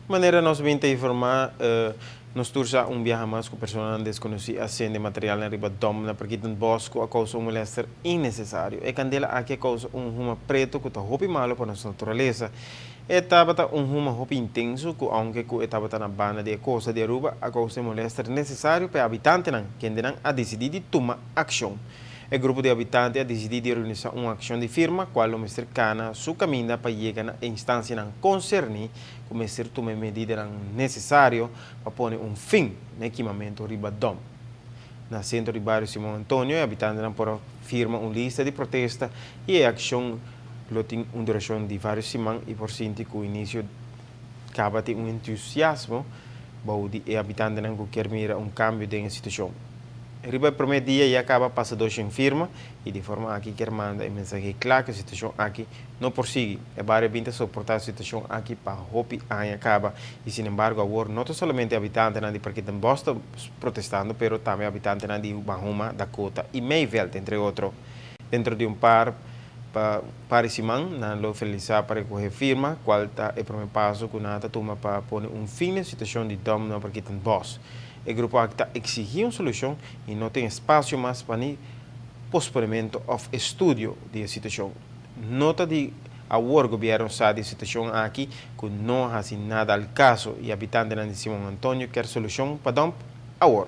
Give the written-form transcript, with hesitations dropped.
Manera nos a bin ta informa nos tur sa un biaha mas cu personanan desconoci a cende materialnan riba dump na Parkietenbos cu a causa un molester innecesario. E candela aki a causa un huma preto cu ta hopi malo pa nos naturalesa. E tabata un huma hopi intenso cu aunke cu e tabata na banda di e costa di Aruba a causa e molester necesario pa e habitantenan, kendenan a dicidi di tuma accion. E grupo di habitante a disidí di organisá un akshon di firma kual lo mester kana su kaminda pa yega na e instansianan konserní ku mester tuma e medidanan nesesario pa pone un fin na e kimamentu riba dòm. Na sentro di bario Simon Antonio e habitantenan por a firma un lista di protesta i e akshon lo tin un durashon di vários siman i por sinti ku inisio kaba tin un entusiasmo bou di e habitantenan ku kier mira un kambio den e situashon. Riba e promé dia ya kaba pasa 200 firma i di forma aki kier manda e mensahe kla ku e situashon aki no por sigui. E bario a bin ta soportá e situashon aki pa hopi aña kaba i sinembargo awor no ta solamente habitantenan di Parkietenbos ta protestando pero tambe habitantenan di Bahuma, Dakota i Meiveld entre otro. Dentro di un par Pa par di siman nan lo finalisá pa rekohé firma, kual ta e promé paso ku nan ta tuma pa pone un fin na e situashon di dòm na Parkietenbos. E grupo aki ta eksigí un solushon i no tin espasio mas pa ni posponementu òf estudio di e situashon. No ta di awor gobièrnu sa di e situashon aki ku no a hasi nada al kaso i habitantenan di Simon Antonio kier solushon pa dòmp awor.